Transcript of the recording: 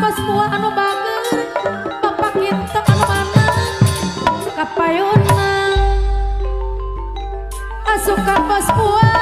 Bos Pua anu bager, Bapak Kinto anu mana kapayuna. Asup ka Bos Pua.